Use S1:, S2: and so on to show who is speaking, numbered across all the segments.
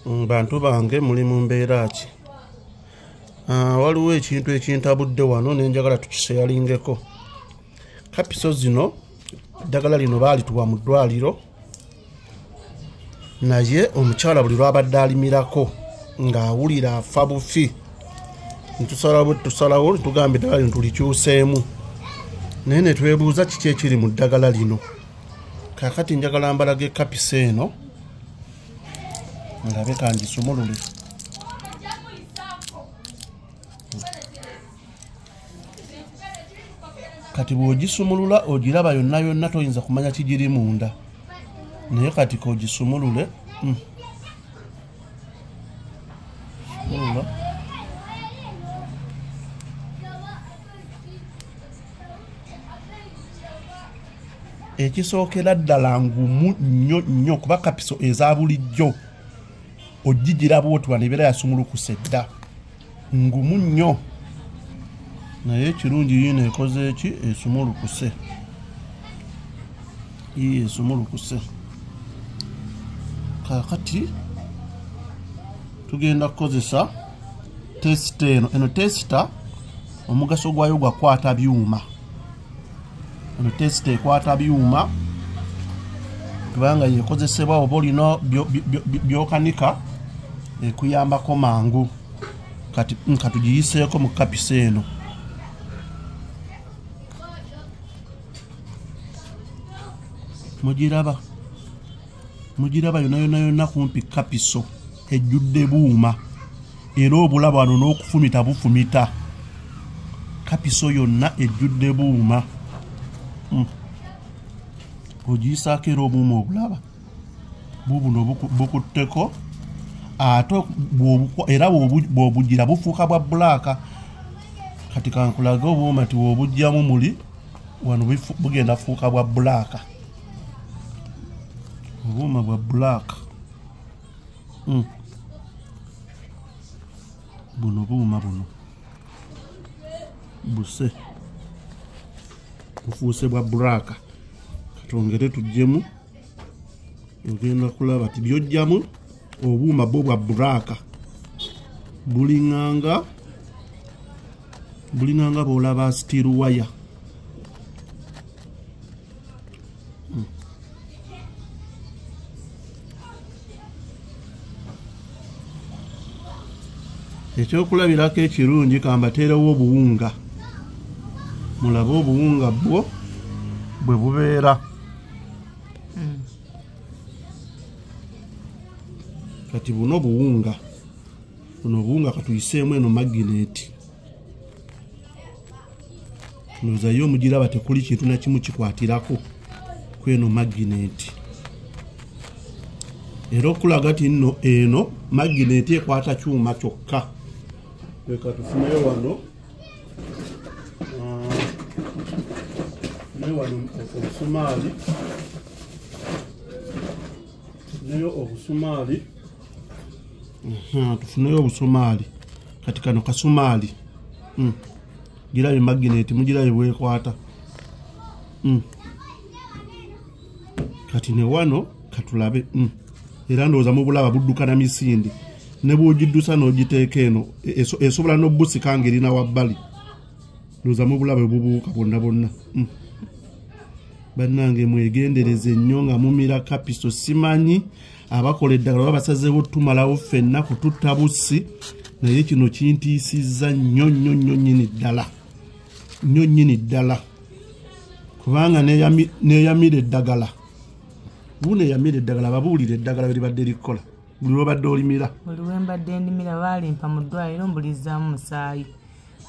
S1: Bantu bange muli mu mbeera ki? Waliwo ekintu ekintabudde wano ne njagala tukiseyalingeko. Kapiso zino eddagala lino baalituwa mu ddwaliro, naye omukyala buli lw'abadde alimirako ng'awulira afa bufi. Tusalawo tugamba eddagala lino tulikyuseemu, naye ne twebuuza kiki ekiri mu ddagala lino. Kaakati njagala mbalaga ekapiso eno, ndabe kangisumulule. Kati bw'ogisumulula ogiraba yonna yonna, toyinza kumanya kigiri munda, naye kati k'ogisumulule. Sumulula. Ekisookera ddala ngumu nnyo nnyo, kuba kapiso eza bulijjo ogigiraba oti wano ebeera yasumulukuse dda, ngumu nnyo. Naye ekirungi yiino ekoze eki, esumulukuse. Yiyo esumulukuse. Kaakati tugenda kukozesa tesita eno. Eno tesita omugaso gwayo gwakwata byuma. Eno tesita ekwata byuma kubanga yekozesebwa oba olina byokanika, ekuyambako mangu. Kati katugiyiseeko mu kapiso eno. Mugiraba, mugiraba yonna yonna yonna, kumpi kapiso ejjudde buuma, era obulaba wano n'okufumita bufumita. Kapiso yonna ejjudde buuma. Ogiyisaako era obuuma obulaba bubuno bukutteko, ate era bw'obugira bufuuka bwa bulaaka. Kati kankulage obuuma nti bw'obuggyamu muli wano bugenda fuuka bwa bulaaka, obuuma bwa bulaaka. Buno buuma buno buse bufuuse bwa bulaaka. Katwongere tuggyemu, ogenda kulaba ti by'oggyamu obuuma bwo bwa bulaaka, bulinganga bw'olaba steel wire. Ekyokulabirako ekirungi, kambateerewo obuwunga, mulabe obuwunga bwo bwe bubeera. Kati buno buwunga, buno obuwunga katuyiseemu eno magineti. Ndowooza yo mugiraba tekuli kintu na kimu kikwatirako kweno magineti. Era okulaga ti nno eno magineti ekwata kyuma kyokka. Leka tufuneyo wano, tufuneyo wano obusumaali, tufuneyo obusumaali, tufuneyo obusumaali. Kati kano kasumaali, girabe magineti, mugirabe bwekwata. Kati ne wano katulabe. Era ndowooza mubulaba budduka na misinde, ne bw'ogiddusa n'ogiteeka eno esobola n'obusika ng'erina wabbali. Ndowooza mubulaba bubuuka bwonna bwonna. Bannange mwegendereze nnyo nga mumira kapiso. Simanyi abakola eddagala oba basazeewo tumalawo ffenna kututta bussi, naye kino kintiisizza nnyo nnyo nnyo nnyini ddala, nnyo nnyini ddala, kubanga neeyamira eddagala. Buno eyamira eddagala, babuulira eddagala bwe libadde likola buli lw'obadde olimira.
S2: Buli lwe mbadde ndimira baalimpa mu ddwaliro mbulizaamu musaayi,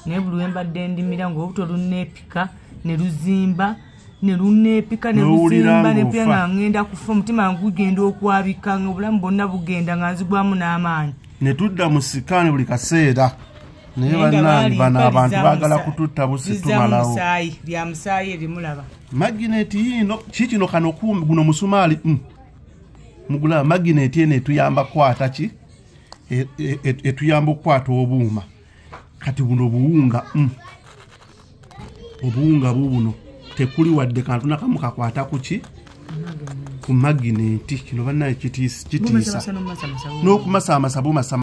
S2: naye buli lwe mbadde ndimira ng'olubuto lunneepika ne luzimba, ne lunneepika ne luzimba, ne mpulira nga ngenda kufa, omutima gugenda okwabika, ng'obulamu bwonna bugenda nga nzigwamu n'amaanyi.
S1: Ne tudda mu sikaani buli kaseera, naye bannange bano abantu baagala kututta bussi tumalawo.
S2: Lya musaayi erimulaba.
S1: Magineti yiino kikino kano kumbi guno musumaali. Mugulaba magineti eno etuyamba kukwata ki? Etuyamba okukwata obuuma. Kati buno buwunga, obuwunga bubuno tekuli wadde kantu nakamu kakwata ku ki? ku magineti. Kino bannaye kitiisa. N'okumasaamasa bumasama.